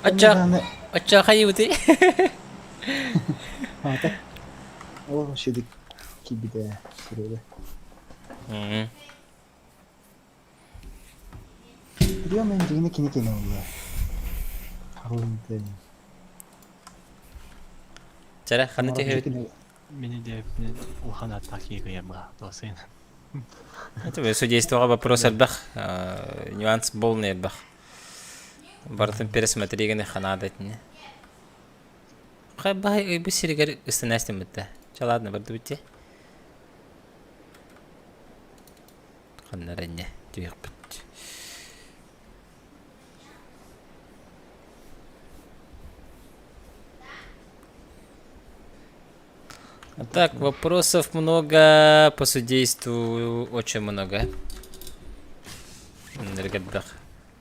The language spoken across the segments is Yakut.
Оччо оччо хайыбытый? Аата ол шедик киирбитэ Серега. Прием дьиҥинэ кини кини буолла. Харылын Чара ханна түһэбит? Мин идеябын улахан аттаах киһи кыайар быһа Это судействоҕа вопрос элбэх, нюанс полный элбэх. Барытын пересмотри гына ханаада итини. Баһай ыйбыт сиригэр ыстанаастыммытта. Ча ладно бардыбыт дии. Ханна эрэ инньэ түһүөхпүт. А так, вопросов много, по судейству очень много. Элбэх.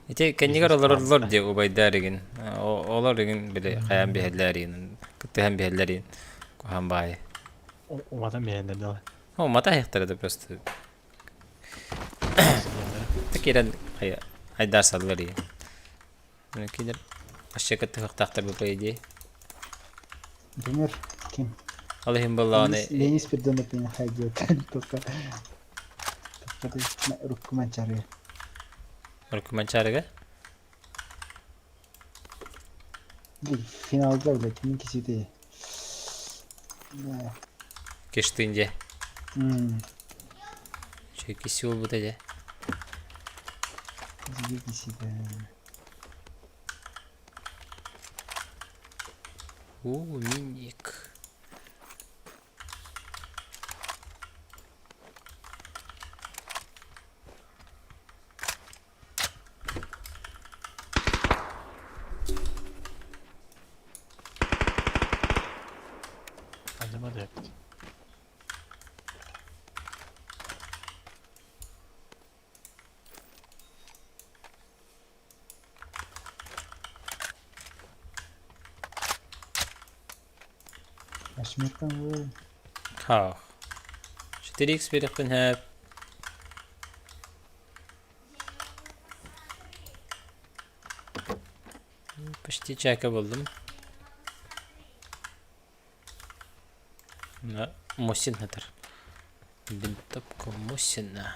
Ити кэннигэр олороллор дии убайдар игин. Олор игин били хайаан биһэллэр игин, кыттыһан биһэллэр игин. Куһаан баайы. Уматан биһэллэр да. Умата айахтара да просто. Киирэн хайа айдаар саллар игин. Кинилэр вообще кыттыһыахтаахтар бу по идее. Например, ким? Ол иһин буоллаҕына Ленис Спиридонов меня хайдет только только рукку манчары. Рукку манчарыга? Финалга, блядь, кимин кисити. Кештин дьэ. Чөй киси буолбута дьэ. Уу, миник. Acaba da yaptı. Ашмертан буолар. Ха. 4x биэриэхпин сөп. Почти чайка буллум. Мосин хатар. Винтовка Мосина.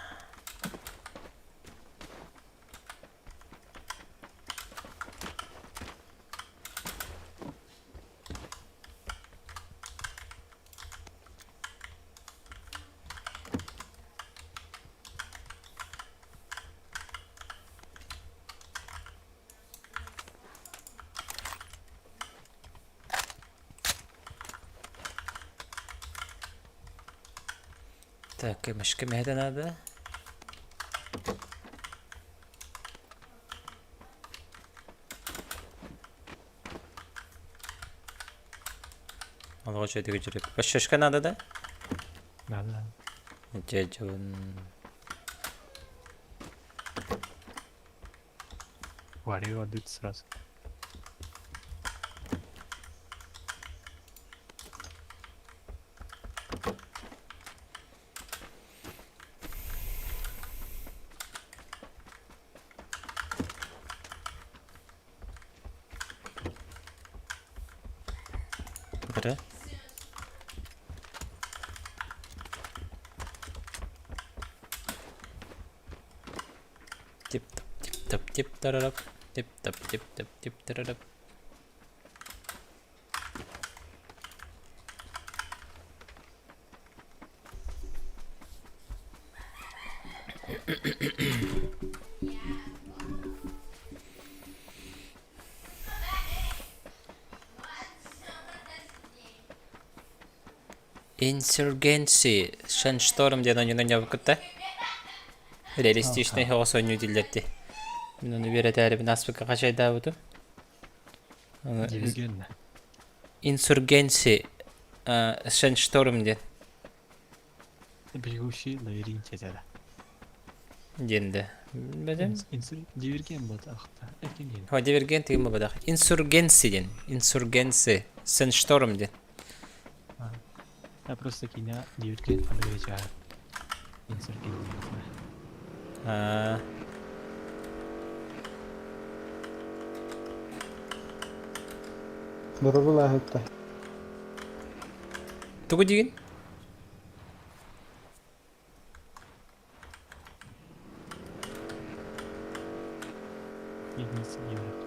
Так, кемешке мэһэтэ наада. Олоҕо чөтүгү жүрүк. Башшашка надо да? Надо. Дьэ дьон. Вари воды сразу. Бара. Тип топ тип топ тип тарарап тип топ тип топ тип тарарап. Insurgency Sandstorm диэн оонньууну кытта реалистичный оҕо оонньуу дииллэрди. Мин ону үөрэтээрибин ааспыкка хачайдаабытым. Дивергенна. Insurgency Sandstorm диэн. Бегущий лабиринте деді. Диэн да. Бэдэн. Диверген буолбатах. Эркен диэн. Хо диверген тыгын буолбатах. Insurgency диэн. Insurgency Sandstorm диэн. Я просто кине диверген ханныгы Insurgency. Аа. Дорогулааһытта. Тугу диигин? Единица евро.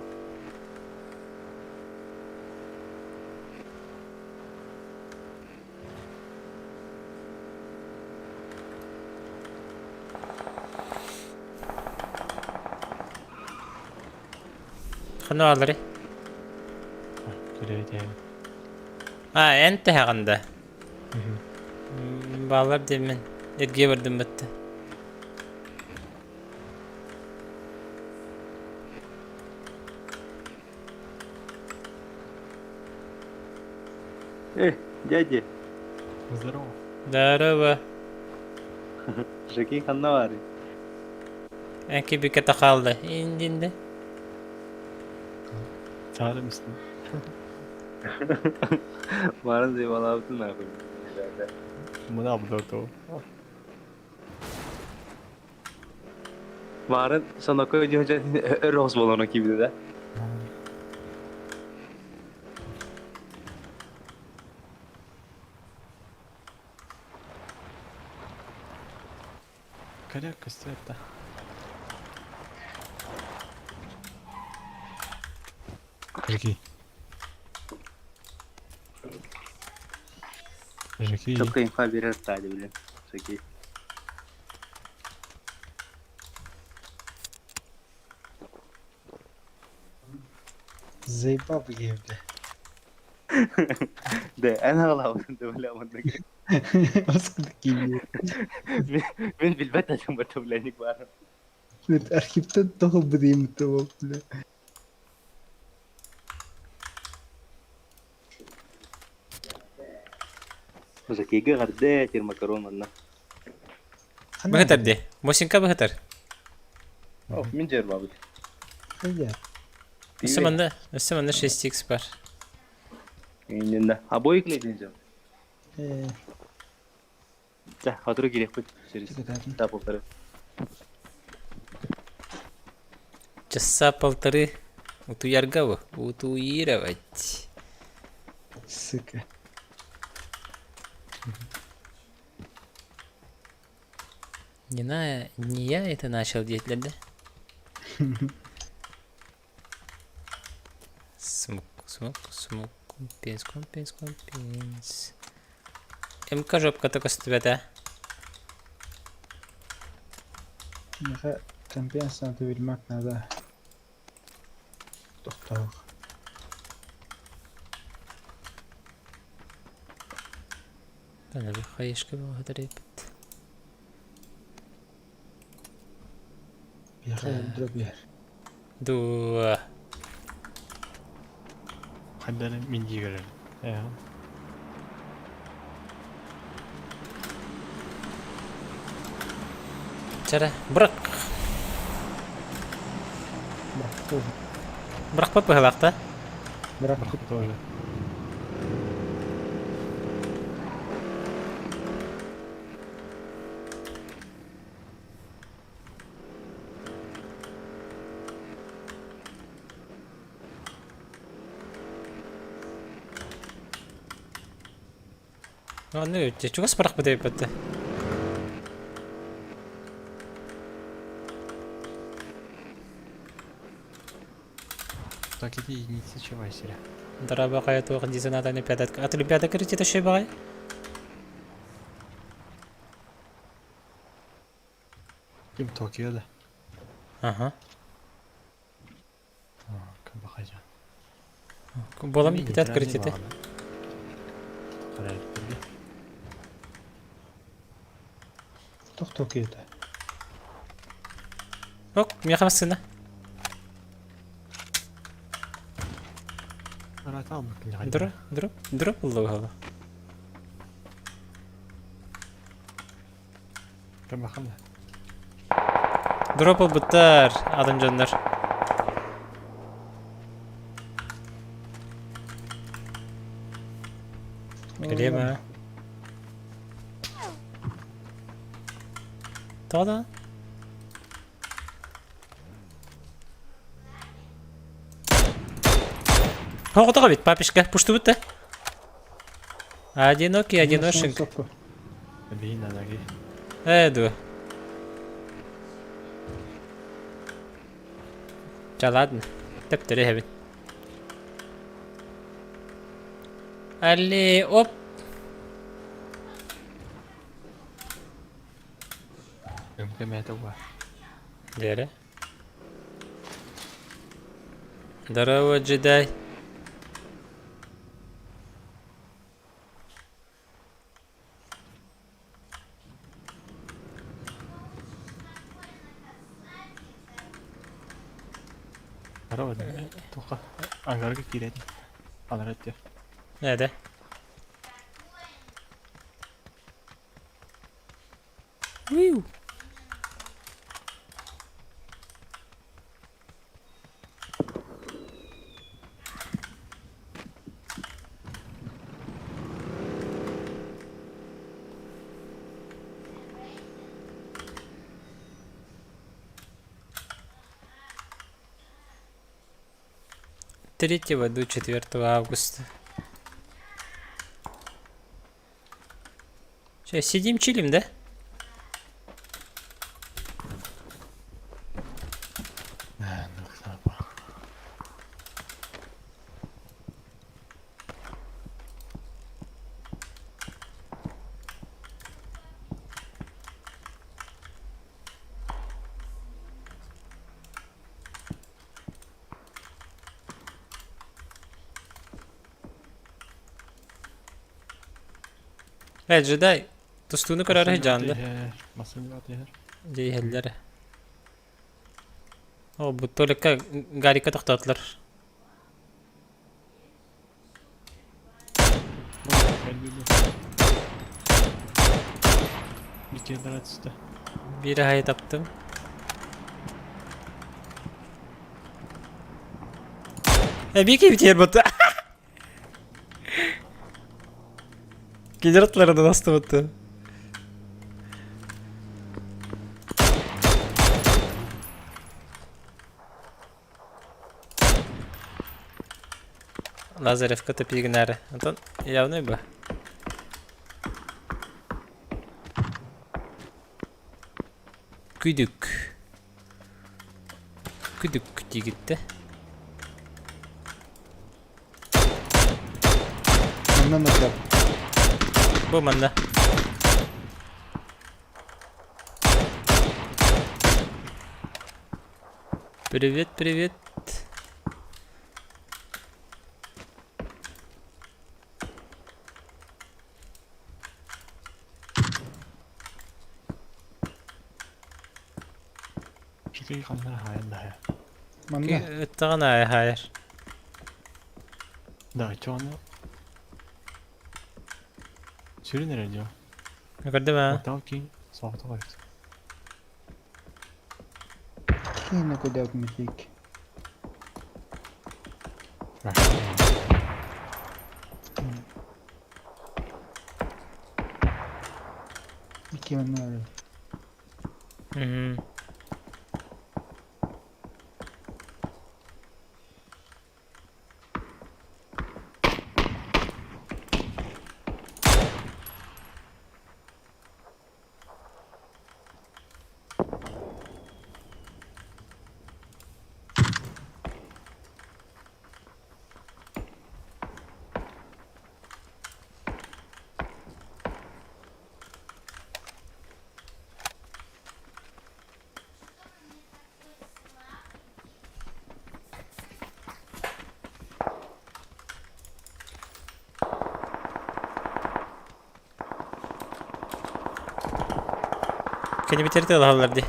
Ханна баалларый? Күлэбит А, эн тэһэҕин да? Бааллар диэммин эргийэ бардым бытта. Эй, дядя, Здорово. Здорово. Жеки ханна баарый? Эн кибикете хаалла. Индинде. Çağırır mısın? Баарын заебалаабытын нахуй. Мына абдырту. Баарын соноко дьон өр оҕус буолан киирбитэ да. Коряк көстүбэт да. Жеки. Жеки. Чопка инфа берер тади, блин. Жеки. Заебал я, бля. Да, эн аҕалаабытын да бля маннык. Оскудки. Мин билбэт этим бата бля баар. Архивтан тоҕо быдыйым того, бля. Жекиге гарды тир макарон манна. Быһытар дии. Мосинка быһытар. Оф, мин жер бабыт. Хайа. Өссө манна, өссө манна 6x бар. Иннинде. Обои клейтин жер. Э, За, хотуру кириэхпит. Через кытаатын. да полторы. Часа полторы. Утуярга бу. Утуировать. Сука. Не, на, не я это начал делать, да? Смок, смок, смок, компенс, компенс, компенс. МК жопка только көстүбэтэ. Миэхэ компенсация билмэк надо. Тохтоох. Хайышка баҕатар эбит. Биэхэ дроп биэр. Дуо. Хандары мин дии Э. Чара, бырах. Бырах. Бырахпат быһалаахта. Бырах. Бырах тоже. Ну, чугас бырахпыт эбиппэт. Так иди единица чего сиря. Дораба хайа туох дии санаата Олимпиада. Ат Олимпиада кырычыта шөй баҕай. Ким Токио да. Ага. Кым бахажа. Буолан бүппүтэ открытиета. Тох Токиота. Ок, миэхэ массыына. Дроп, дроп, дроп ылла быһала. Дроп ылбыттар, атын дьоннор. Кэлиэм аа. Тоҕо да? Оҕотох эбит, папишка, пуштубут да? Одинокий, одиношенька. Эбиин анаги. Ээ дуо. Ча ладно, төптөрү иһэбин. Алли, оп! Өмкө мээтэ уа. Дээрэ. Здорово, джедай. Здорово, туха. Ангарга киирэн. Анара өттө. Nerede? Woo. Третьего до 4 августа. Сейчас сидим чилим, да? Э, джедай, тустууну көрөр жанды. Дьэ иһэллэр. О, бу только Гарика тохтоотулар. Биир аһайы таптым. Э, бики битер бутта. Генераторларынан астыбытты. Лазаревка топигнары. Антон, явный бы. Күдүк. Күдүк дигитте. Манна нотар. Бу манна. Привет, привет. Манна. Ыттаҕын аайы хаайар. Да, чону. Сүрүн эрэ дио. Көрдүм аа. Оттон киин соҕотох эбит. Киинэ көдөк митик. Ики манна. Мгм. Кини битерди алаллар дии.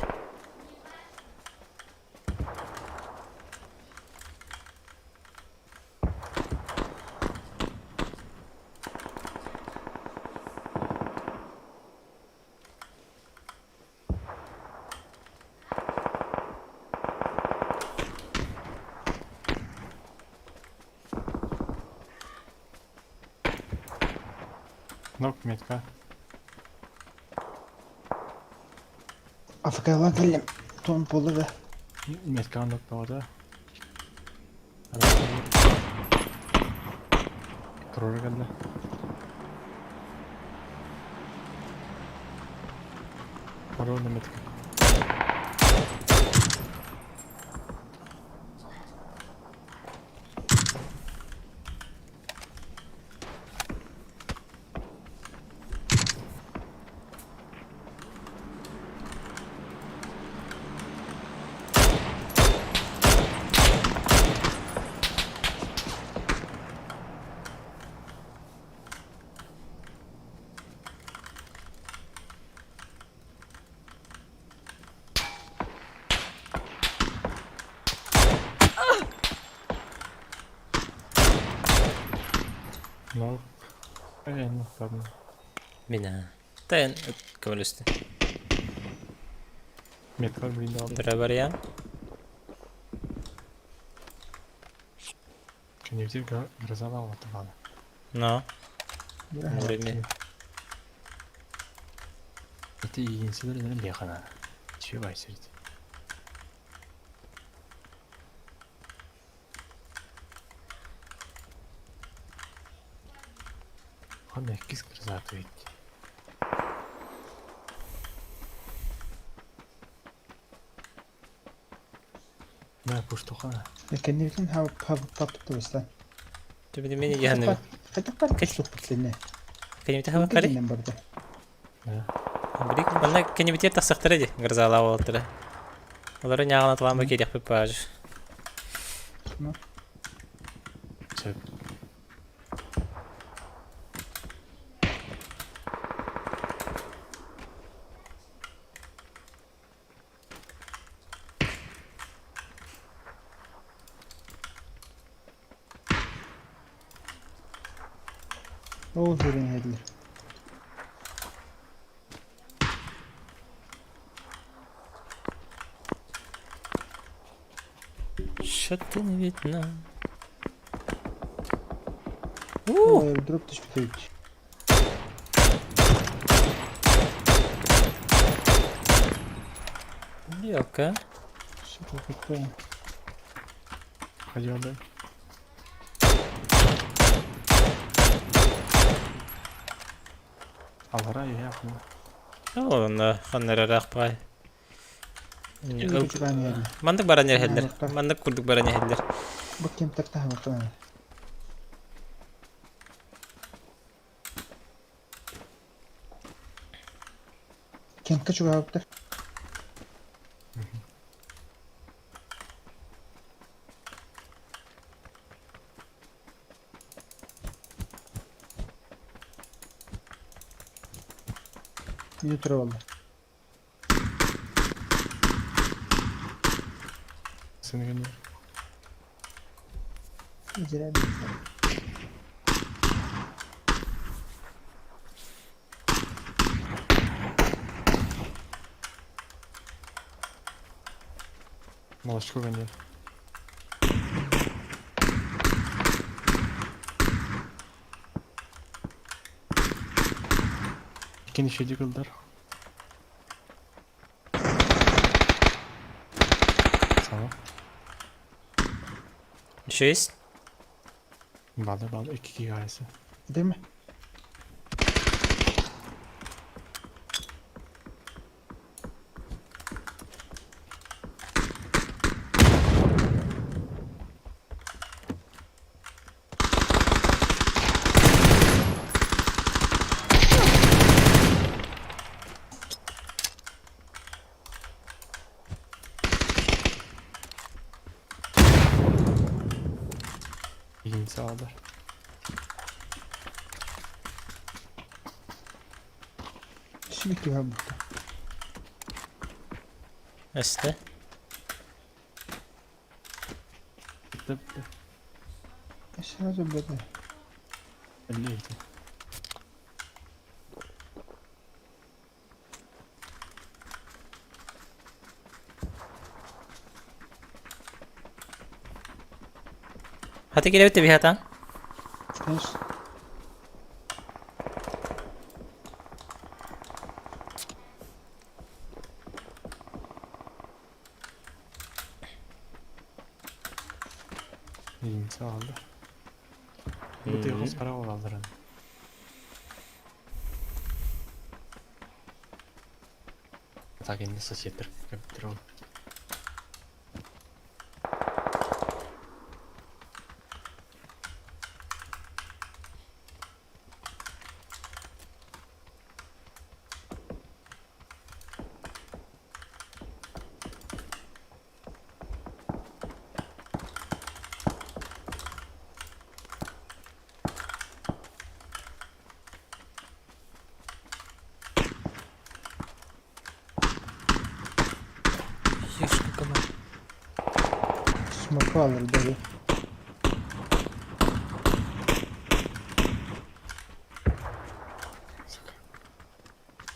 Нок метка. Африкалан кэллим. Тон буолла Метка нок да. Турара кэллэ. Ворона метка. Ну, ладно. Мин Тайын көмөлөстүн. Метка блин алды. Дра барыйам. Кеневдир гроза алды. Но. Мурими. Это единственное лехана. Чего байсерит? Ханна иккис гроза ведь. На пуштуха. Кэннибитин хабыппаппыт бастан. Түбүнү мени яһаны. Хайдах бар кэччуппут Кенебите хабы Кэннен барда. Да. Билик манна кенебите тахсахтара ди грозала болтара. Олары нягана талама керек паж. Сөп. Ол жүрен хәдлер. Что ты не видно? У! Дроп түшпүт. Белка. Что такое? Ходил, да? Алара я Онна ханнарарах пай. Мандык баран ерхеллер. Мандык курдук баран ерхеллер. Бу кем тарта хабыктан. Кем качуга хабыктар? Не турабалла. Сынган. Зря. Молочко гонял. Кин еще дигылдар. Сава. Еще есть? Балы балы iki гигайсы. Değil mi? Единица алдар. Şimdi хабыкта. Эсте. Bitti bitti. Сразу беде. 52. Хаты келебит бихатан. Конечно. Единица алдар. Бу тыа хос пара олалларын. Так инне соседтер кэптер ол. Ешка комар. Смоку алыр бeri. Сука.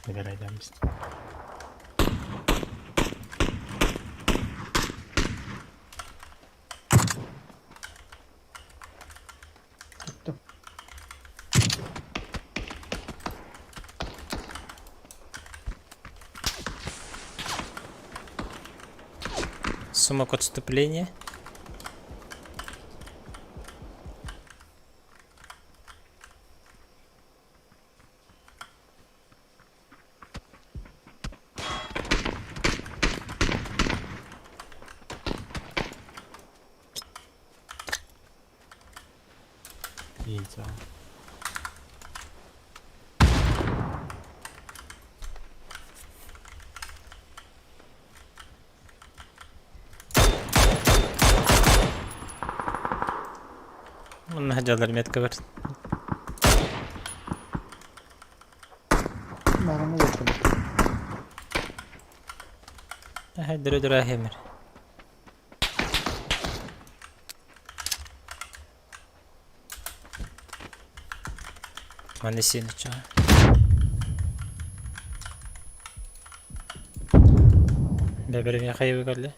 Набирай мест. Tuttum. Сумок отступления. Яйца. Онно дьаллар метка бар. Mermi getirdim. Дөрө-дөрө хемер. Маны сен ча. Бәбер хайы калды.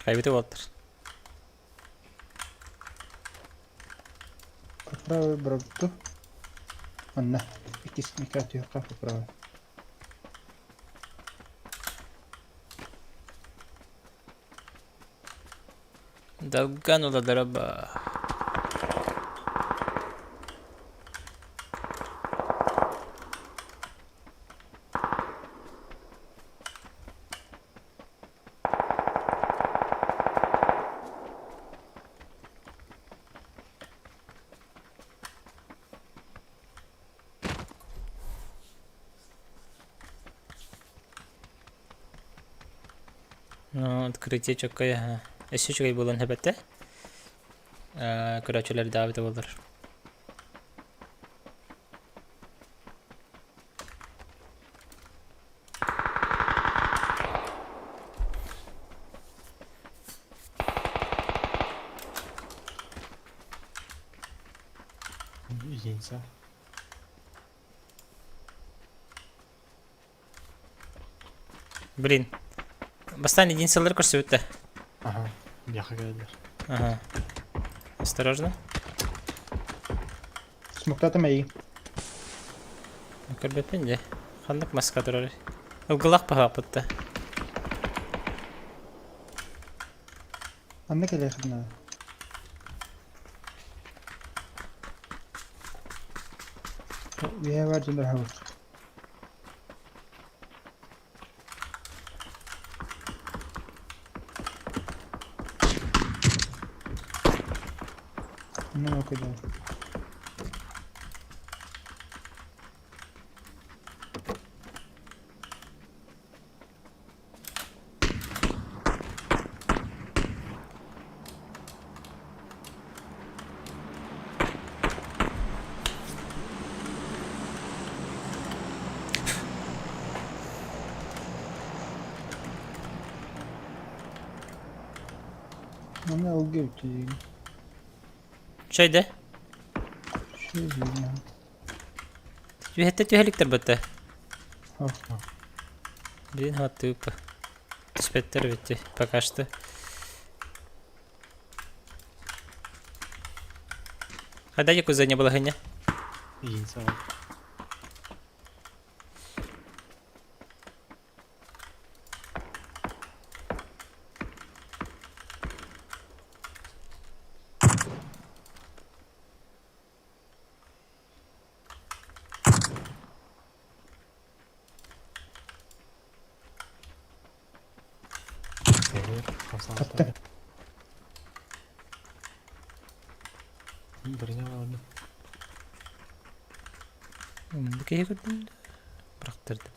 Хайбыты болтыр. Поправый бырабытту. Анна. Иккис микратыйыққа поправый. Далган уладараба. Ну, открытие чоккай. Эссе чоккай болан хәбәттә. Көрәчеләр дәвит булыр. Яйца. Блин. Бастан единицалар көрсөттө. Ага. Бияха келдер. Ага. Осторожно. Смоктатым әйі. Көрбөппүн де. Ханнык маска турар. Ылгылак баһаапытта. Анна келе хадна. Вие бар жындар хабыр. Анна окуду. Оны ылга үтүйүн. Чайда. Шөй. Түһэттэ түһэликтэр бытта. Хо. Блин, хаттыып. Түспэттэр битти. Пока что. Хада якуза не было хыня. Иин саҕа. Таптым. Броня vardı. Бу киһи көрдүм да. Бырахтырдым.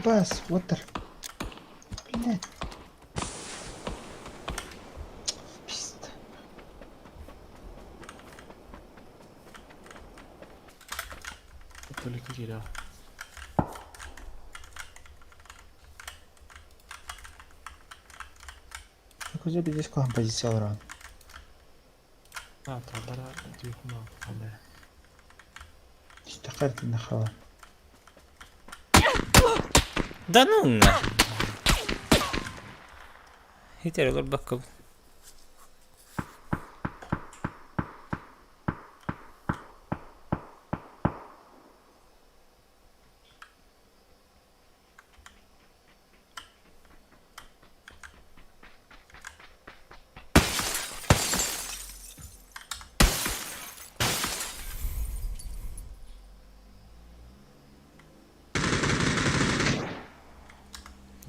Бас, water. Блядь. Пизда. Только киирэ. Якуза биздес кылан позициялар. А, табара түйхума. Ане. Истакар нахала. Да ну на. Хитер олор баккы.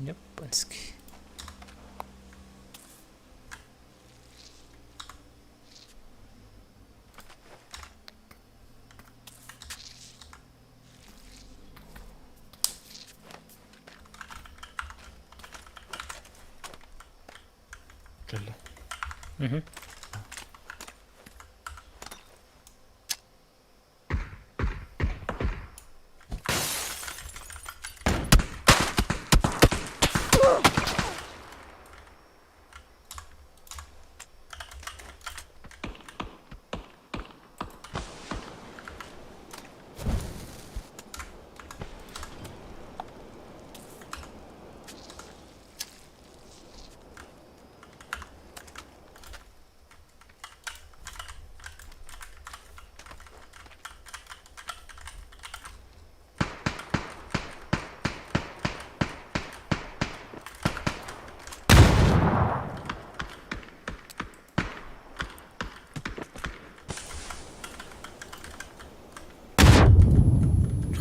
Японский. Кэллэ. Угу.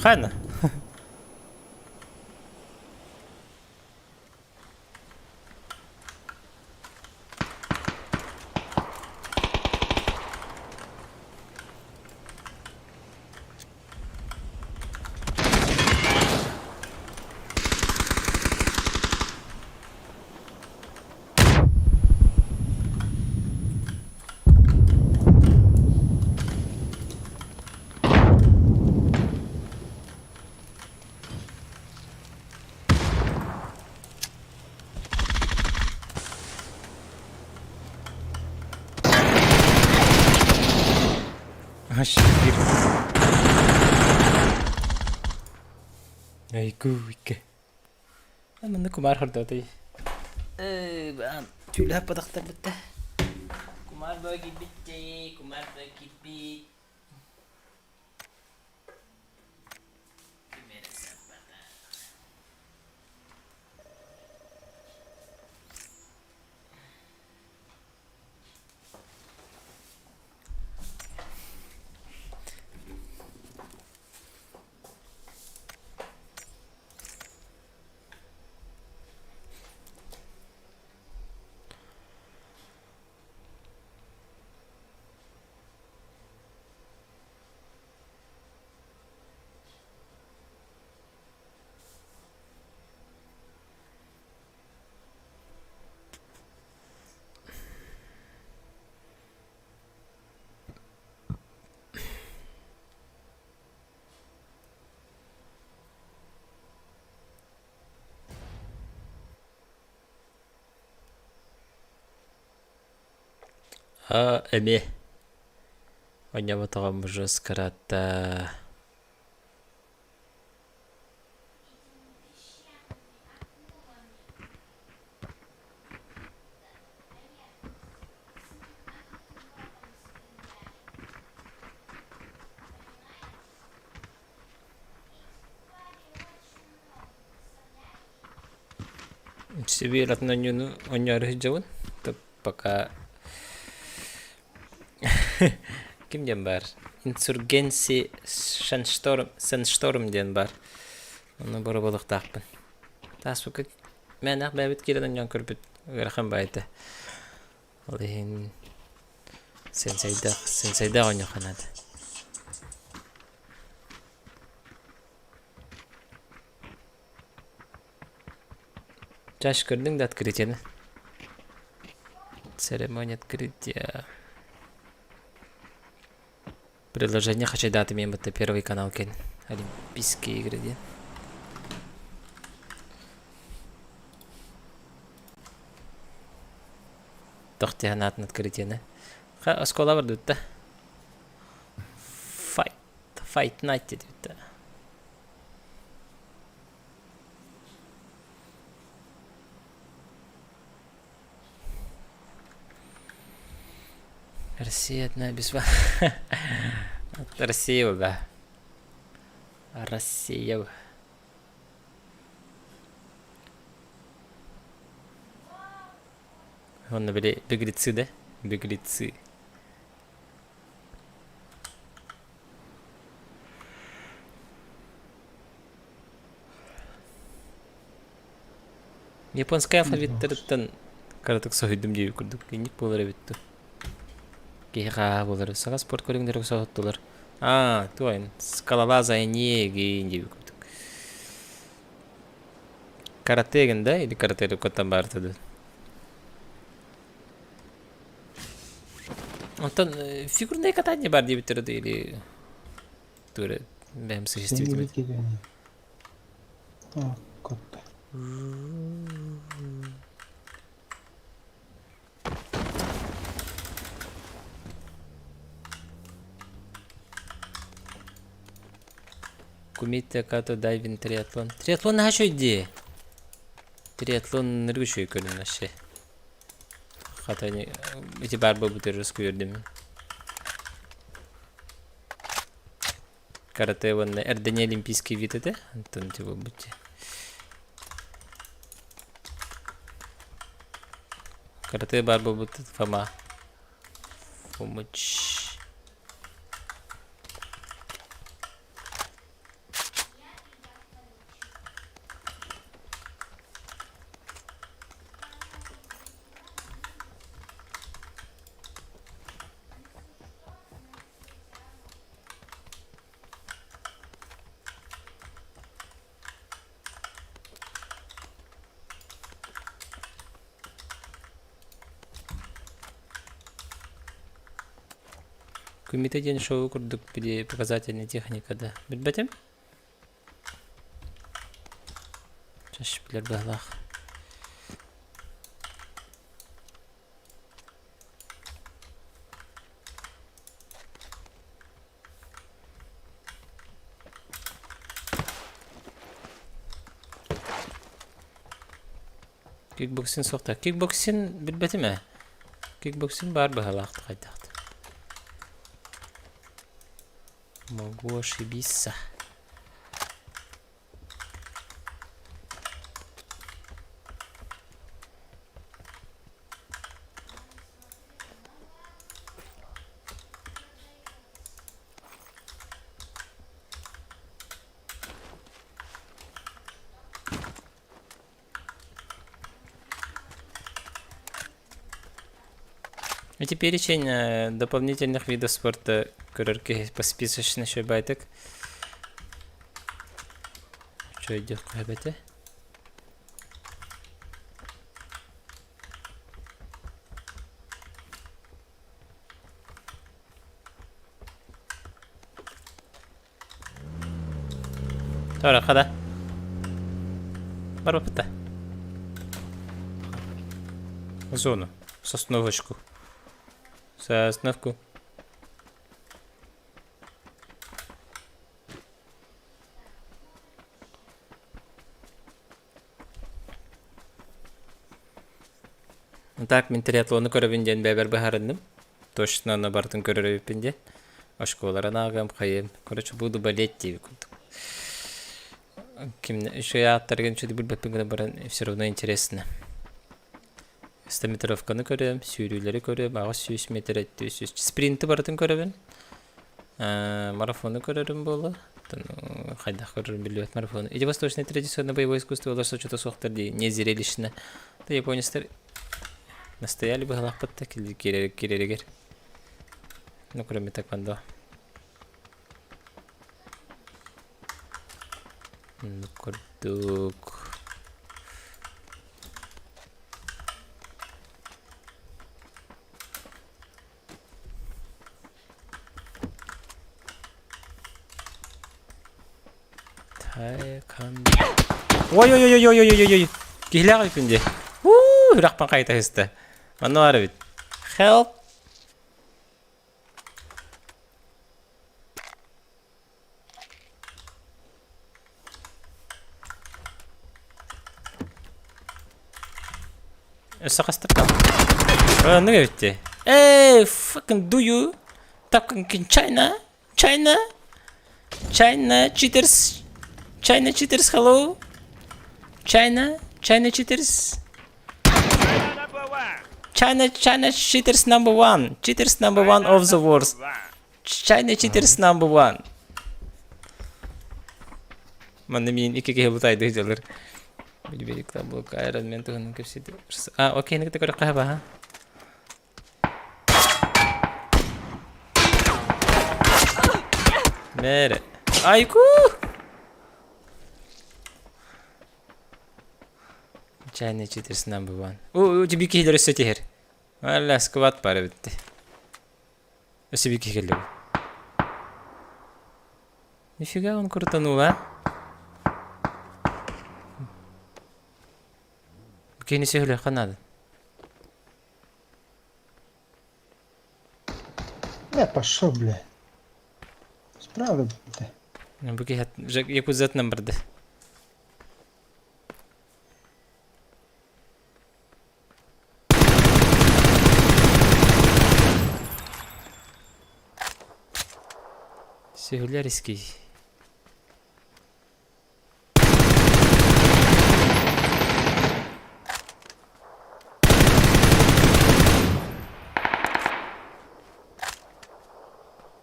Хана. Аш бир. Айгу икки. Манна кумар хордотой. Түүлэһэ падахтар битте. Кумар бөги битте, кумар бөги бит. А, эмиэ. Оонньооботоҕум жесткарата. Сибиир атын оонньууну оонньоору сылдьабын. Пока ким диэн баар? Инсургенси Шаншторм, Сеншторм диэн баар. Ону боруобалыахтаахпын. Тааспыкка мээнэх бэйэбит киирэн оонньоон көрбүт ыарахан баайта. Ол иһин сенсейдээх, сенсейдээх оонньуохха наада. Чаш көрдүҥ да открытиены? Церемония открытия. Приложение хачайдаатым мен бытта первый канал кэн. Олимпийские игры диэн. Тохтиһан аатын открытиены. Ха, оскуола бардыбытта. Fight, Fight Night диэбитте. Россия одна без Россия да. Россия. Онно били беглецы да? Беглецы. Японскай алфавиттарыттан кыратык соһуйдум диэбит курдук. Инник буолар эбит дуу. Киһи хааһа буолар. Саҥа спорт көрүҥнэрэ соһуттулар. Аа, туойн, скалолазание диэбит курдук. Карате эгин да или карате рукоттан баарта дуу? Онтон фигурное катание бар диэбиттэрэ дуу или тура бэйэм существительное. Котта. Кумите като дайвинг триатлон. Триатлон наһаа үчүгэй дии. Триатлон ныргы үчүгэй көрүҥ вообще. Хата ити баар буолбут өрөскүөрдүм. Карате уонна эрдэни олимпийский вид этэ. Онтон ити буолбут дии. Карате баар буолбут Фома. Фомыч. Кумита диэн шоу курдук били показательная техника да. Билбэтим? Чаш билэр быһалаах. Кикбоксинг суохта. Кикбоксинг билбэтим ээ. Кикбоксинг баар быһалаах хайдах. Могу ошибиться. Эти перечень дополнительных видов спорта көрөр киһи по списочно үчүгэй Үчүгэйдик эбэтэ. Туора хада. Барбаппыт да. Зону. Сосновочку. Сосновку. Так, мин триатлону көрөбүн диэн бэйэбэр быһаарынным. Точно ону барытын көрөр эбиппин диэн. Оскуолаларын ааҕыам, хайыам. Короче, буду болеть диэбит курдук. Ким үчүгэй ааттаргын үчүгэй билбэппин гына баран все равно интересно. Стометровканы көрөм, сүүрүүлэри көрөм, 800 метр, 700 спринти барытын көрөбүн. Марафону көрөрүм буолуо. Хайдах көрөрүм биллибэт марафону. Эти восточные традиционное боевое искусство олор сочута суохтар дии, не зрелищно. Да японецтар настояли быһалаахпыт да киирэригэр. Ну, кроме тэквондо. Курдук. Ой ой ой ой ой ой ой Киһилээх эбиппин дии. Уу, үрэхпин хайта сыста. Манна баар эбит. Help. Өссө хастар Оннук эбит дии. Эй, fucking do you? Fucking China? China? China cheaters? China cheaters, hello? China? China cheaters? China, China cheaters number one. Cheaters number one of the world. China cheaters number one. Манна миин икки киһи бутайды дьалыр. Билбирик таблок Iron Man туһунан кэпсиир. А, окей, никто көрөххө баха. Мээрэ. Айку! Чайный cheaters number one. У, тебе киһилэр өссө тиһэр. Алла, сквад пара битти. Өссө бир киһи кэллэ. Нифига он крутанул, а? Кини сөһүлүөххэ наада. Я пошел, бля. Справа, бля. Бу киһи якудзатынан барды. Сүһүлэр иский.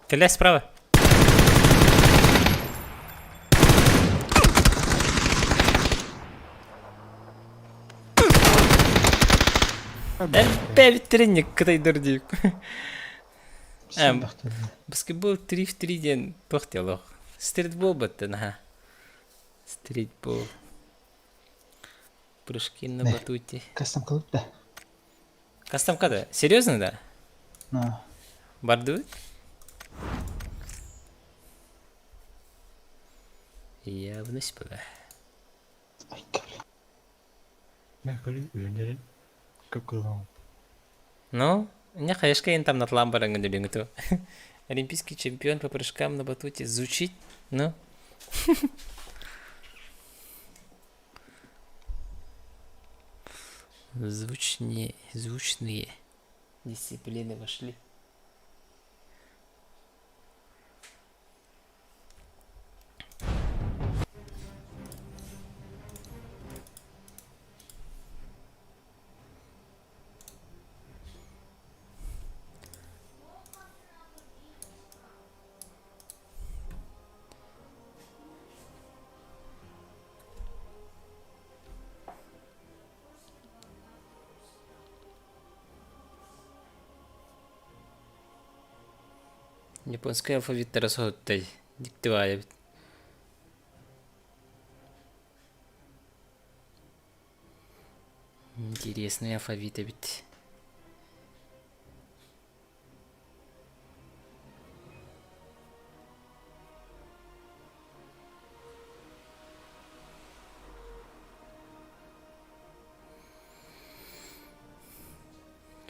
Кэлэ справа. Элбэбиттэрин кытайдар диик. Баскетбол 3 в 3 диэн туох диалог. Стритбол баттан аха. Стритбол. Прыжки на батуте. Кастом клуб да? Кастом да? Серьезно да? Ну. Бардыбыт? Явность была. Ну, не хаешка там над ламбаран Олимпийский чемпион по прыжкам на батуте. Звучит, ну? Звучнее, звучные дисциплины вошли. Японскай алфавиттара соһуттай диктиваайа эбит. Интересный алфавит эбит.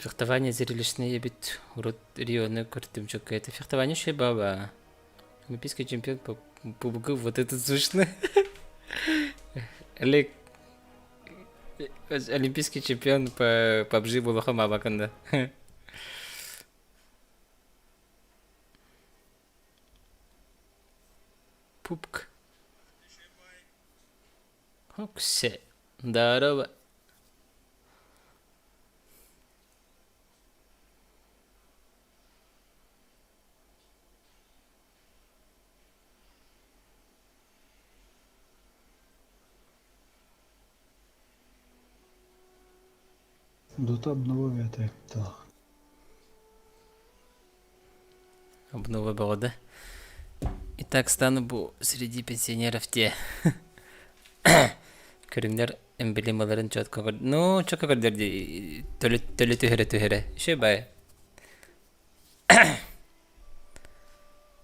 Фехтование зрелищный эбит. Урут Рионы көрдүм чөккө это. Фехтование еще баба. Олимпийский чемпион по ПБГ, вот это слышно. Олег, олимпийский чемпион по PUBG буолуха мабакында. Пупк. Хоксе. Здорово. Дота обнова этэ Обнова бөҕө да. Итак, стану бу среди пенсионеров те. Көрүҥнэр эмблемаларын четко көр... Ну, четко көрдөр дии. Төлө, төлө түһэрэ түһэрэ. Еще бай.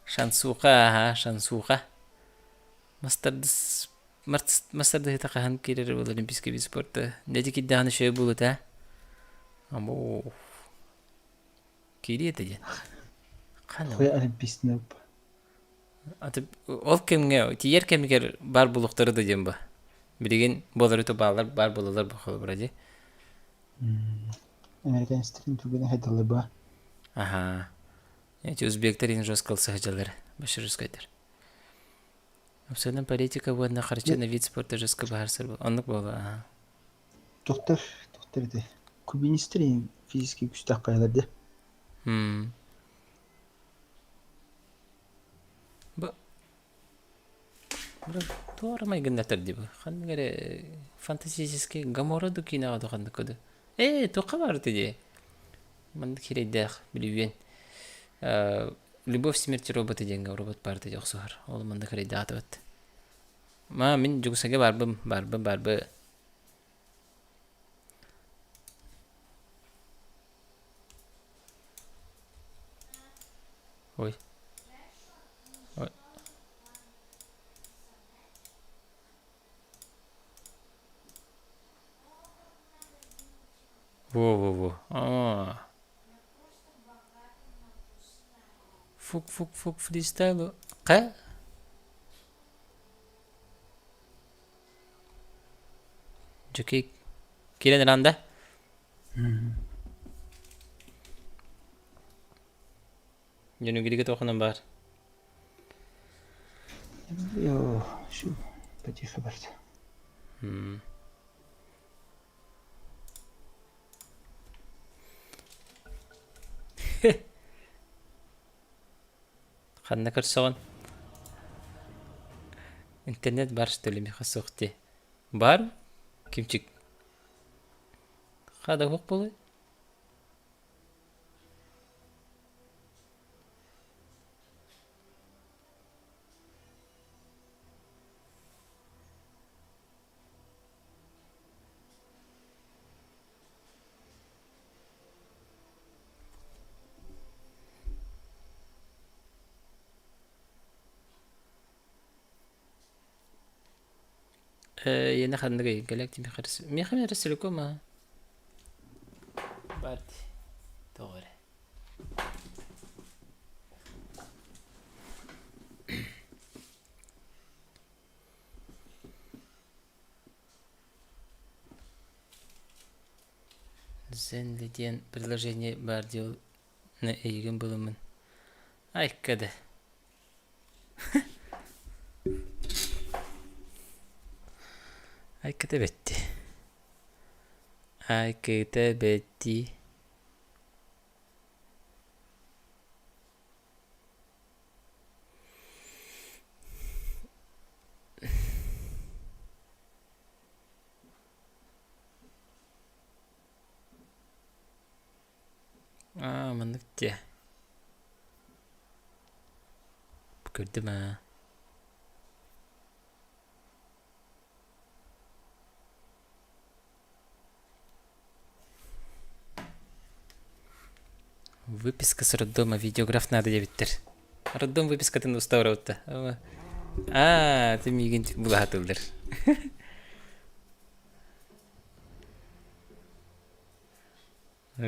Шансуха, ага, шансуха. Мастардыс мастардыһыта хаһан киирэр буолар олимпийский вид спорта. Дьэ киирдэҕинэ үчүгэй буолуо Амбу киириэ этэ диэн. Ханна Хуя олимпийский Аты ол кэмҥэ тиийэр кэмигэр баар буолуохтара да диэн ба. Билигин буолар баалар баар буолалар бу холобура дии. Американецтэрин түгэнэ хайдаллар ба. Аха. Эти узбектар ин жестко сыһдьалар, баширскайдар. Абсолютно политика уонна харчы на вид спорта жестко баһарсар оннук буола аха. Тохтор, тохтор ити. Кубинистер физически күстээх хайалар дии. М. Бу туора майгыннатар дии бу. Ханнык эрэ фантастический Гоморра ду киинэҕэ ду ханнык ду. Ээ, туохха баар дии. Маннык сирэйдээх билүүөн. Любовь смерти роботы диэҥҥэ робот баар дии охсуһар. Ол маннык эрэйдээх Ма мин Дьокуускайга барбым, барбы, барбы. Ой. Ой. Во-во-во. А. Фук-фук-фук фристайлу. Ка? Дьокей киирэн ылан да? Дьонугиригэ туохунан баар? Йоо, шу, потихо барда. Ханна көрсөҕүн? Интернет бар что ли миэхэ суох дии. Бар? Кимчик? Хада уһук буолуой? Ээ, иэнэ ханныгый? Галактик миэхэ миэхэ эрэ ма? Баар дии. Тоҕо эрэ. Зенли диэн предложение баар дии эйигин булуммун. Айка да. Айката бэтти. Айкыта бэтти. Аа, маннык дьэ. Көрдүм аа. Выписка с роддома, видеограф надо диэбиттэр. Роддом выпискатын устаабыта. Аа, ты миигин булаһатыллар.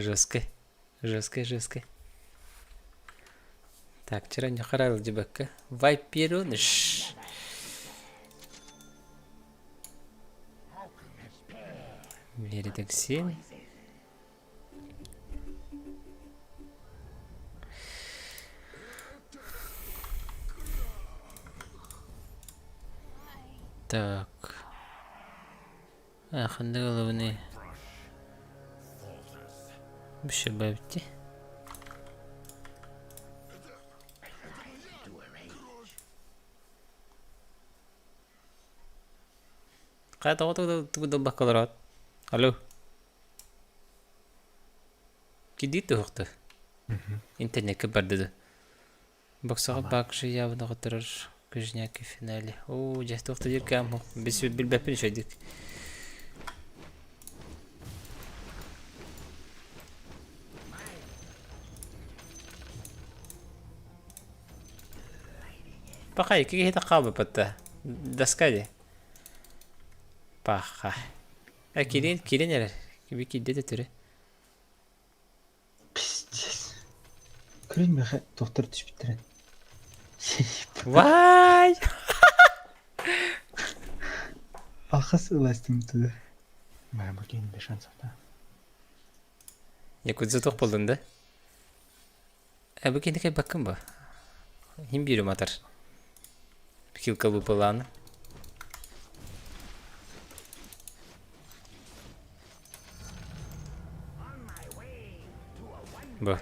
Жесткай. Жесткай, жесткай. Так, вчера не харал дебекка. Вайпереныш. Веритоксин. Так. Ханнык ылабыный? Бүшебэбити. Хайа тоҕо тугу дылбакка олороот? Алло. Кидиит туһукту. Интернекке барды да. Боксаҕа баакшы явно хотторор Кижняки в финале. Оо, дьэ, туох да диир кэм бис билбэппин үчүгэйдик. Паха икки киһи хаалбыппыт Доска дии. Паха. Э, кирин, кирин эрэр. Киби киирдэ да түрө. Пиздец. Көрүн миэхэ туохтар түспүттэрин. Вай! Алхас ыластым туда. Моя букин без шансов, да? Якудза туох буоллун да? Э, бу кини кайбаккын ба? Хим биирим атар. Хилка выпалааны. Бу.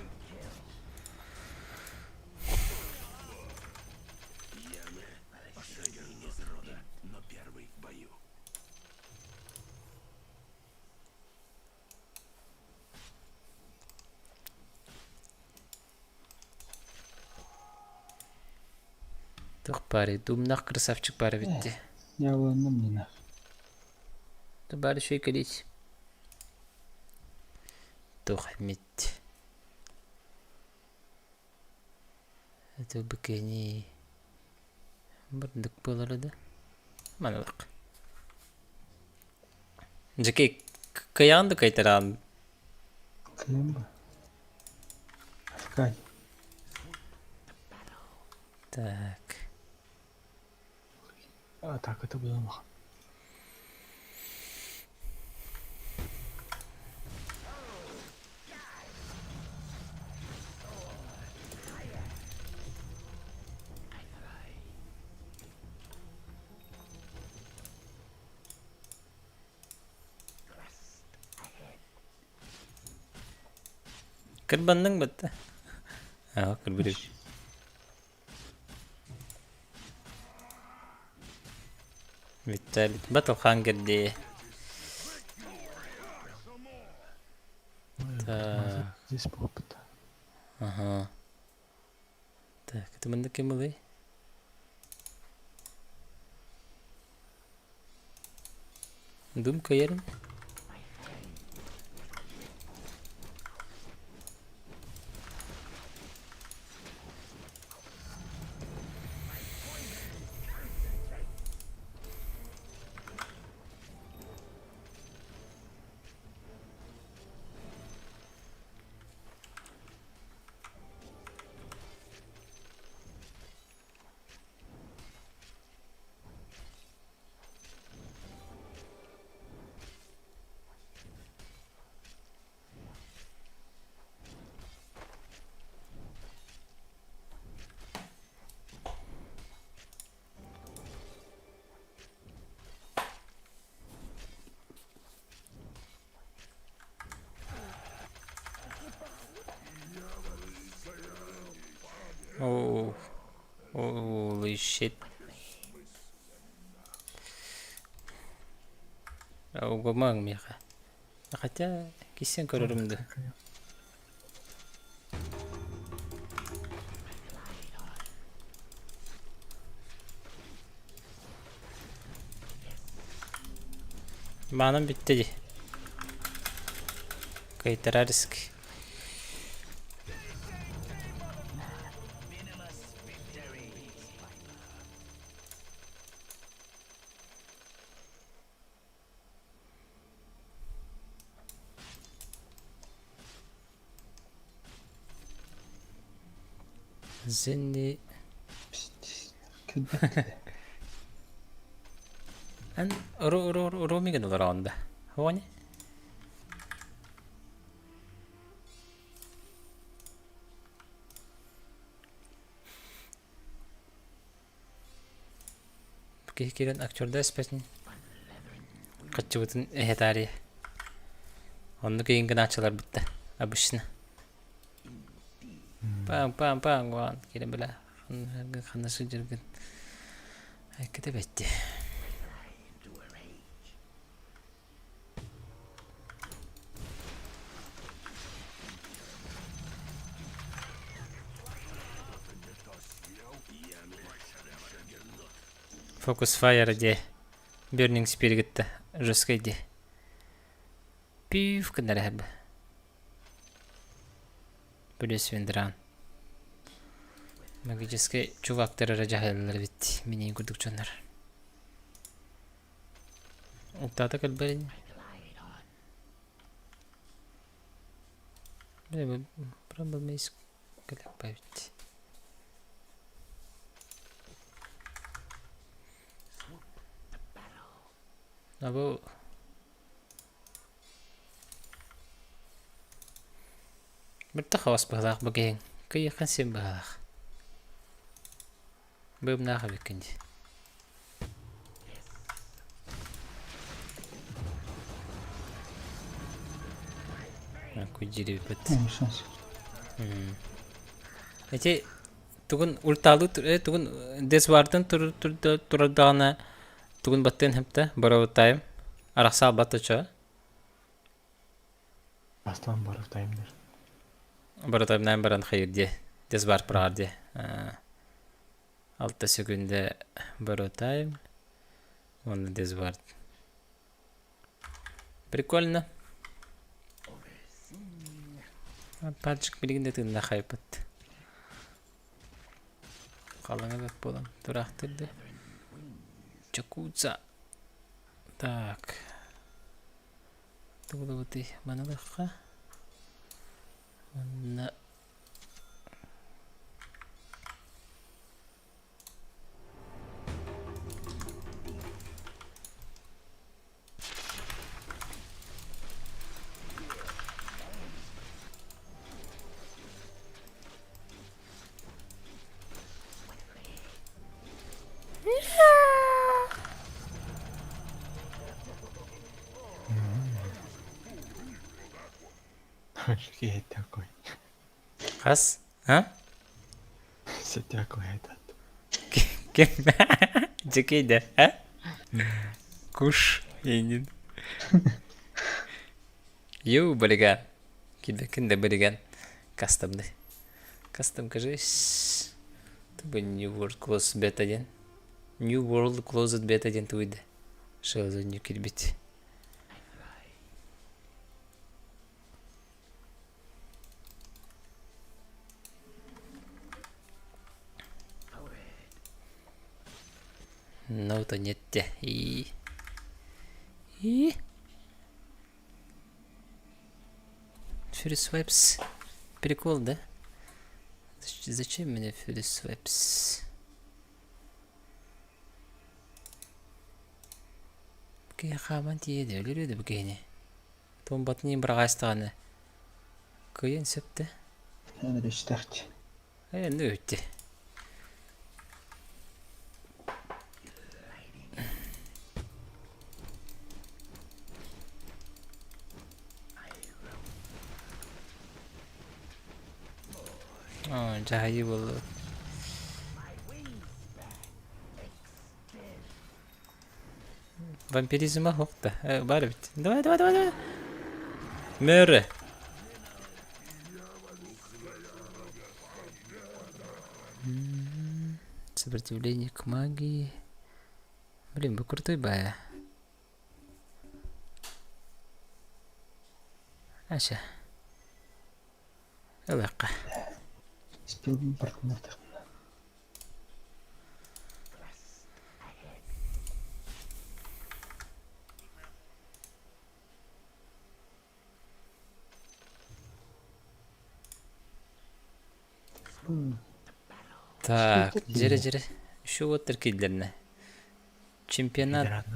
Туох баарый, дуумнаах красавчик баар эбит дии. Я ылынным Нина. Баар үчүгэй кэлиит. Туох эмит. Это бикини бурдук буолара да. Манылык. Дьэки кыйаан да кыйтараан. Кыйан ба? Афкай. Так. Атака было Кырбанныҥ бытта. Аа, кырбырыр. Бүттэ Батылхан кэрдии. Так. Здесь опыта. Ага. Так, это маннык ким ылый? Дум кыйарын. Oh, holy shit. Угумаҥ миэхэ. Хотя кисен көрөрүм да. Маанам бүттэ дии. Кыйтарар риск. Зенни Кэлбэт да. Эн роумигын олороҕун да? Оҕони? Киһи киирэн актерда испэтин хаччыбытын эһэ таарыйа. Оннук иһин гынааччыларбыт да обычно. Паам-паам-паам гуан киирэн бile ханна сылдьаргын айкыта бэтти. Focus Fire дии Burning Spear кытта жесткай дии. Пүүф гыннар эһэрбэ. Плюс Виндран. Магическай чувактар эрэ дьаһайаллар эбит миниин курдук дьоннор. Уктаата кэлбэрин. Бля, проблема кэлэппэбит. А бу Бырта хабас быһалаах бу киһиҥ. Кыйыххын син быһалаах. Быыбнаах эбиккин дии. Кудьирибит. Эти тугун ультаалыы тугун десвартын турардаҕына тугун баттыан хэпте боровутайым арахсаал баттача Бастаан боровутайым дэр. Боровутайымнаан баран хайыр дии десварт быраҕар дии Алта секунда боротайм уонна дисбард. Прикольно. Пальчик билигин да тыынна хайпыт. Халыҥа бэт буолан тураахтырды. Чакуца. Так. Тугулубутуй манылыхха. Уонна Киһи такой. Хас? А? Такой этот. Ким? Дьэкейде, а? Куш инин. Ю, балиган. Кидекин да балиган. Кастомный. Кастом, кажись. Тубы New World Closed Beta диэн. New World Closed Beta диэн туйда. Шелзонню кирбит. Ноута нетте. И. И. Fury Swipes. Прикол, да? Зачем мне Fury Swipes? Киһи хааман тиийэ өлөрүө да бу киһини. Туомбатын иһин быраҕаастаҕына кыайан сөп да? Эн эрэ Ээ, ну үтти. Оо, дьаһайыы буолла. Вампиризма суох да? Баар эбит. Давай, давай, давай, давай. Мөрө. Сопротивление к магии. Блин, вы крутой бая. Ася. Ылыахха. Спилбин партнер Так, дьэрэ дьэрэ. Еще уоттар киирдилэрнэ. Чемпионат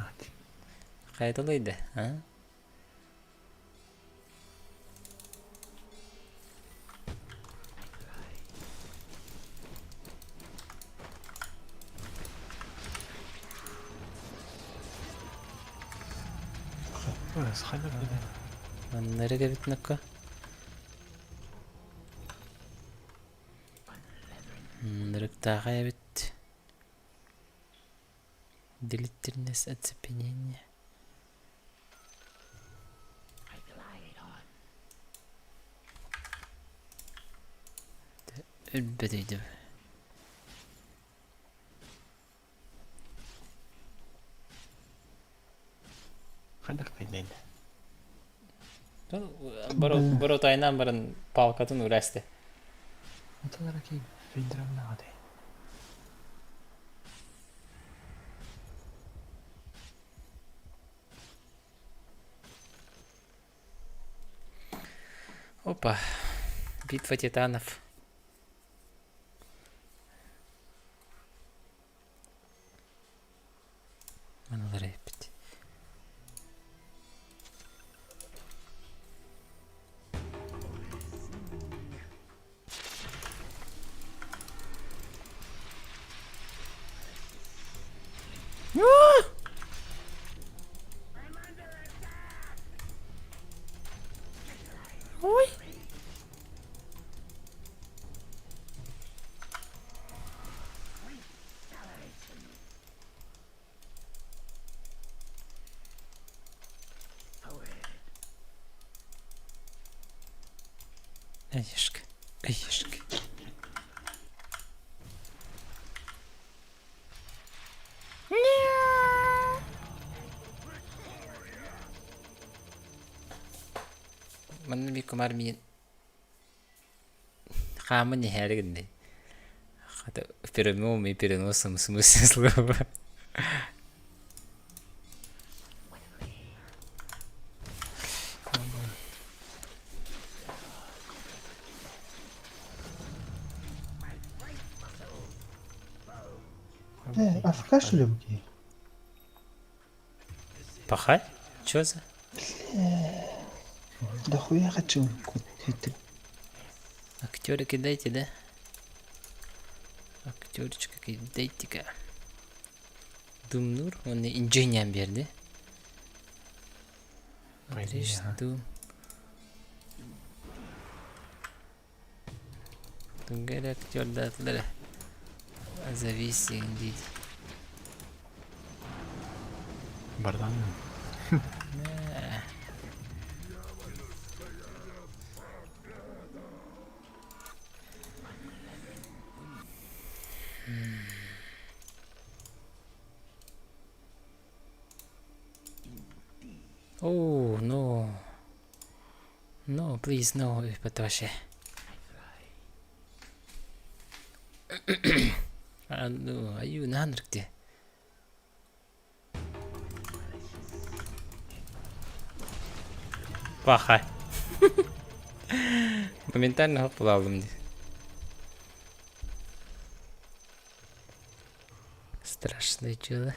хайдалайда, а? Маннары кэбитнэкка. Нырыктааҕа эбит. Длительность оцепенения. Өлбөтүйдүм. Хайдах кайдайда? Боротайынан баран палкатын урасты. Оталар ки финдрамнагады. Опа. Битва титанов. Аналар эппит. Ой! Эйишк, эйишк. Манна биир кумаар миин хааман иһээри гыннай. Хата в прямом и переносном смысле слова. Э, АФК что ли бу Пахать? Чё за? Да хуя хочу. Это Актеры кидайте, да? Актерчика кидайте-ка. Думнур, он инженер берди. Пойди, Дум. Тунгэр актердаатылар зависим диит. Бардан. Oh, no. No, please, no, ыыппата вообще. Ну, аю, наанырыкте. Пахай. Моментально хоп булалым дии. Страшное дело.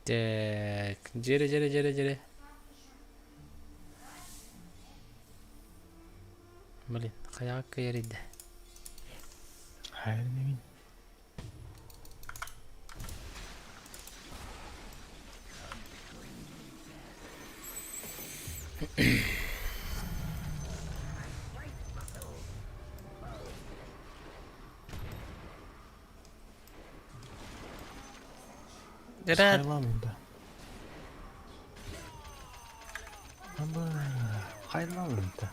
Так, дьэрэ дьэрэ дьэрэ дьэрэ. Блин, хайаҕа кыайар Хайа Дьэрэ Хайламында. Аба, хайламында.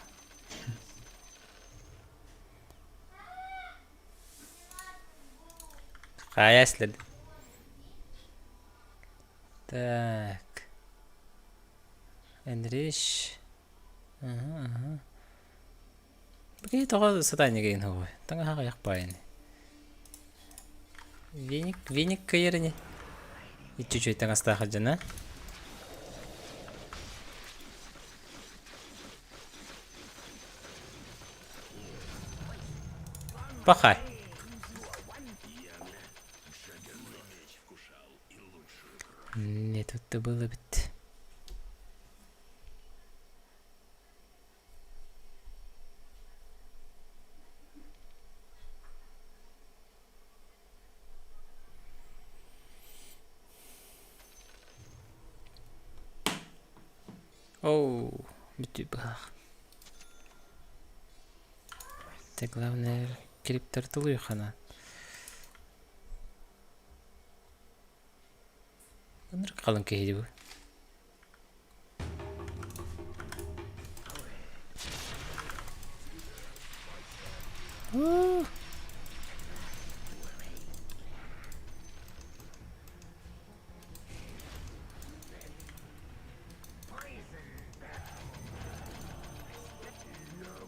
Хайа след. Так. Эндриш. Ага, ага. Бу тоҕо сатаанньыга иһин хоҕой. Таҥаһа аҕыйах баайыны. Веник, веник кыйар ини. Иччи үчүгэй таҥастаах дьона. Пахай. Не тут-то было бит. Оу, бүтүү быһах. Это главное кириптэр тулуйхана. Ынырык халыҥ киһи бу.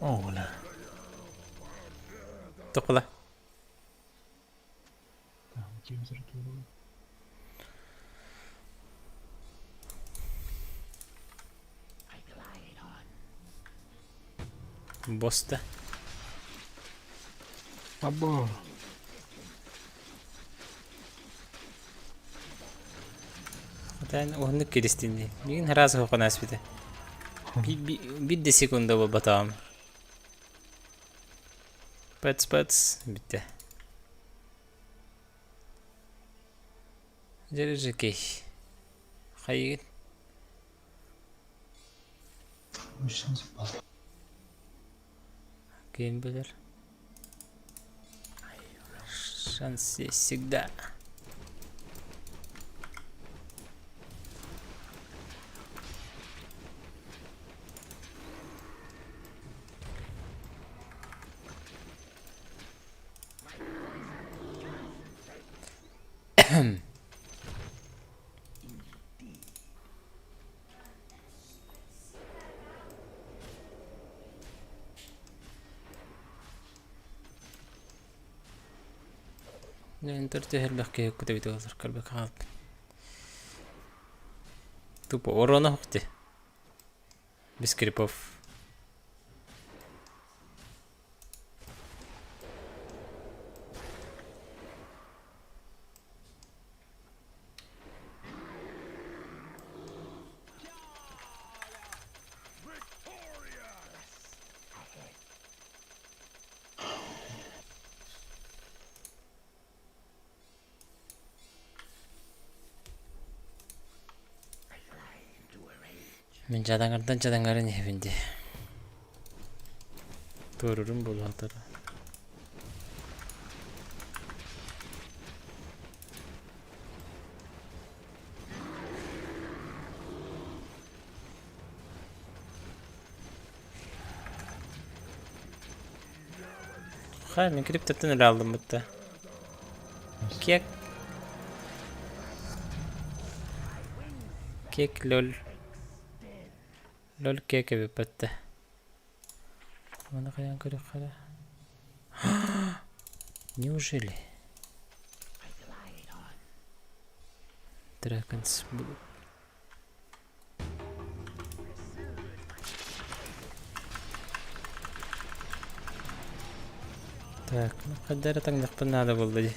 Оҕула. Токула. Боста. Або. Отан уһуннук киристинни. Мигин хараас хохон аспыта. Бир да секунда буолбатаҕым. Пэц-пэц бүттэ. Дьэ жекей. Хайыгын? Ким билэр? Шанс есть всегда. Дьэ элбэх киһи кута эбит буоллар көрбөккө хаалбыт. Тупо урона охти. Без крипов. Мин дьадаҥардан дьадаҥарын иһэбин дии. Туорурум буолуохтара. Хай, мин криптаттан өлө алдым бытта. Кек. Кек лөл. Лөл кек эбиппэтте. Маны хайаан көрүөххэ Неужели? Dragons Blood. Так, ну хайда эрэ таҥнахпын наада буолла дии.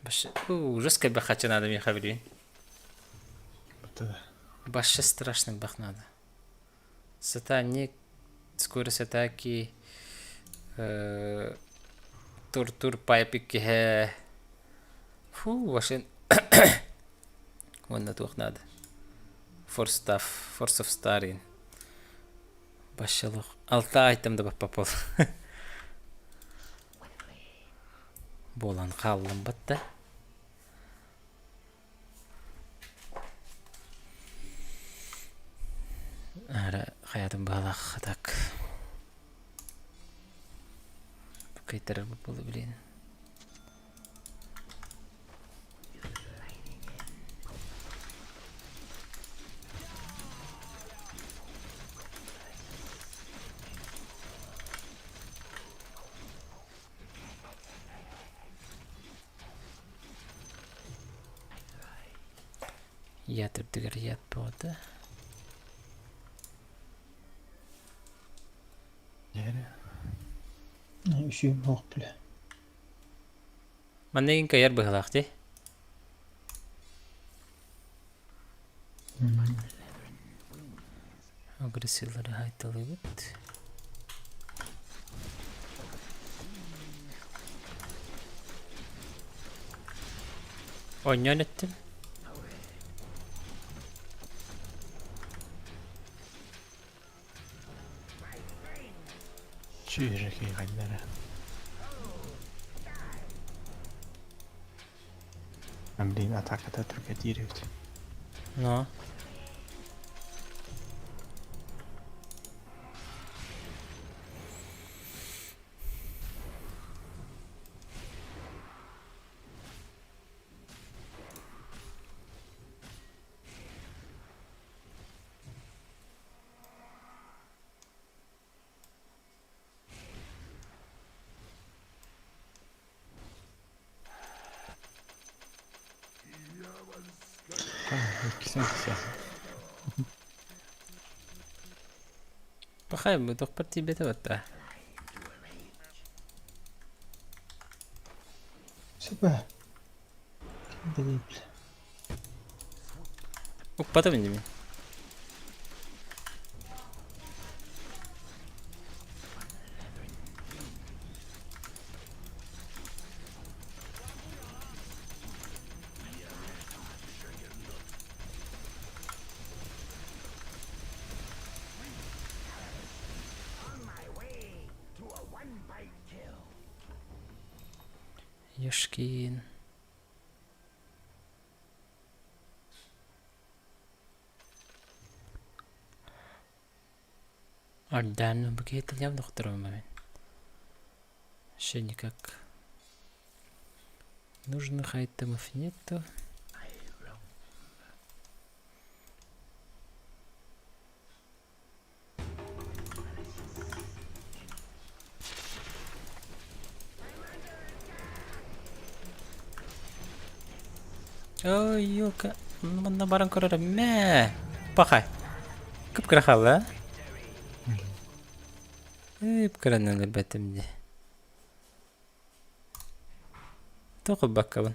Вообще, ужас кэлбэх хаччы надо миэхэ билигин. Вообще страшный бах надо. Сатаник, скорость атаки, тур-тур пайп иккиһэ. Фу, вообще уонна туох наада. Force staff, Force of Starin. Башалох. Алта айтам да баппапол. Буолан хааллым батта. Аара хайатын баалаах так кыйтарар буолу билин. Яд үрдүгэр яд бөҕөтө. Дьэ Үсүм суох бile. Манна игин кыайар быһыылаах дии. Агрессиялары хайталыыбыт. Оонньоон эттим. Чүөрэ Блин, атаката түргэтиир эбит. Но. Пахай, бу тохпор тиийбэтэ батта. Süper. Ким бile. Укпатым инде мин. Ешкин. Ардан букет явно второй момент. Еще никак. Нужных айтемов нету. Ой, ёлка. Манна баран көрөр мэ. Пахай. Кып-кыра хаалла. Кып-кыранан өлөрбөтүм дии. Тоҕо баккабын.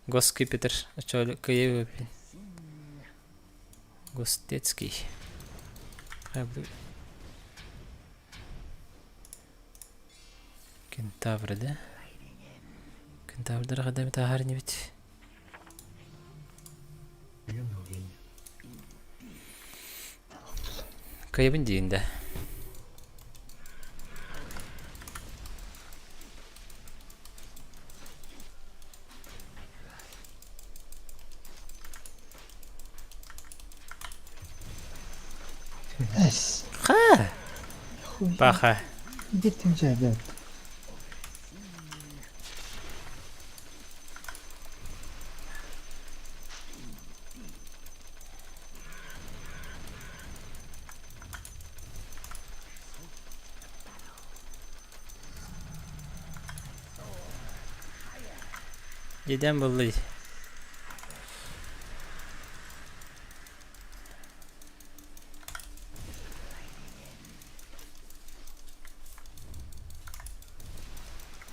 Госкипетр очоолу кыйыбыппин. Гостецкий. Кентавры да? Кентаврдара хадами таһаар инибит. Кыйыбын диин да. Эс. Ха! Паха. Биир тимчээбэт. Дедем буллый.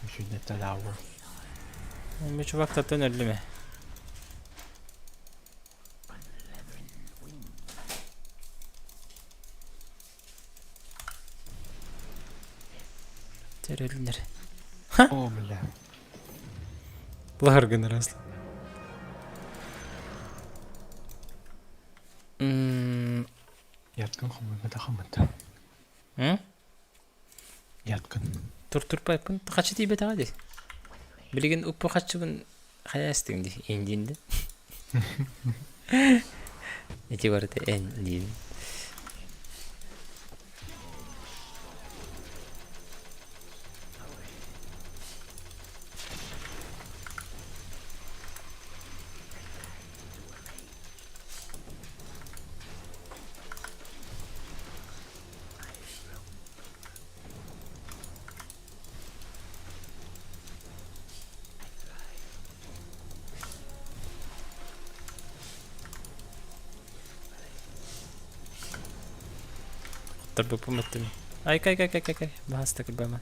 Үчүгэй Бу чувак таттан өллүмэ. Терөлүнэр. О, бля. Лар гынар аслы. Яткын хомойбата хомойта. М? Яткын. Тур турпайпын хачы тиийбэтэҕэ дии. Билигин уппу хаччыбын хайа эстиҥ дии индиин Ити барыта эн диин. Хотторбуппун баттым. Айка айка айка айка Баһаста кырбама.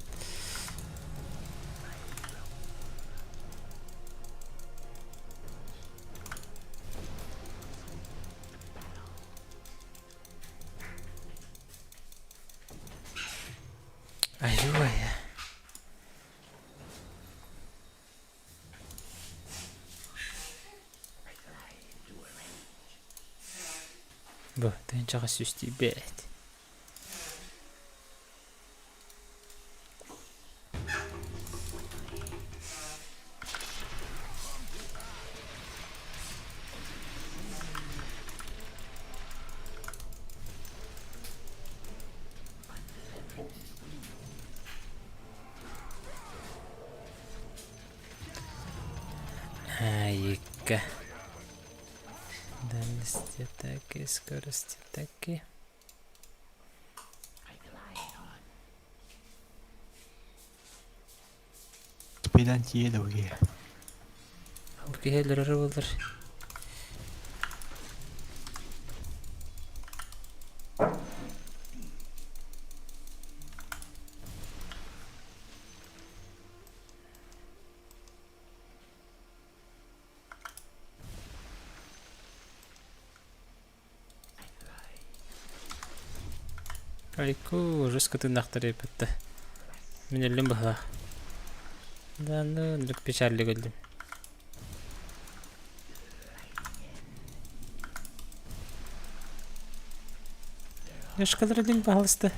Айуай. Бу тыһыынчаҕа сүүс тиийбэт. Айыкка. Дальности атаки, скорость атаки. Спидан тиийэ да угиэ. Бу киһи өлөрөр буоллар. Айку, жестко тыыннаахтар эппитте. Мин өллүм быһалаах. Да ну, ынырык печальлик өллүм. Ёшкалар өлүм, пожалуйста.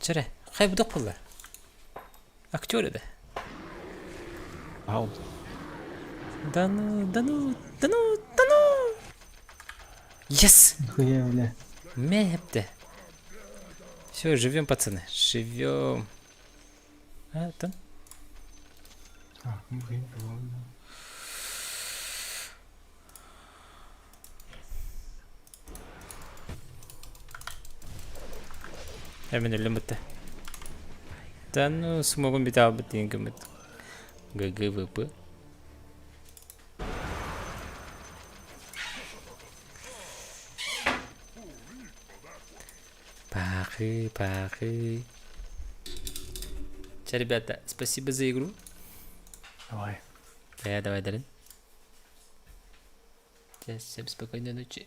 Чэрэ, хай будок булла. Актер это. Ау. Да ну, да ну, да ну, да ну! Yes! Нихуя, бля. Мэпте. Все, живем, пацаны, живем. А, там? А, ну, Эмин өллүм бытта. Да ну, смогун бите албыт диэн гыммыт. ГГВП. Пахы, пахы. Че, ребята, спасибо за игру. Давай. Да, давай, Дарин. Всем спокойной ночи.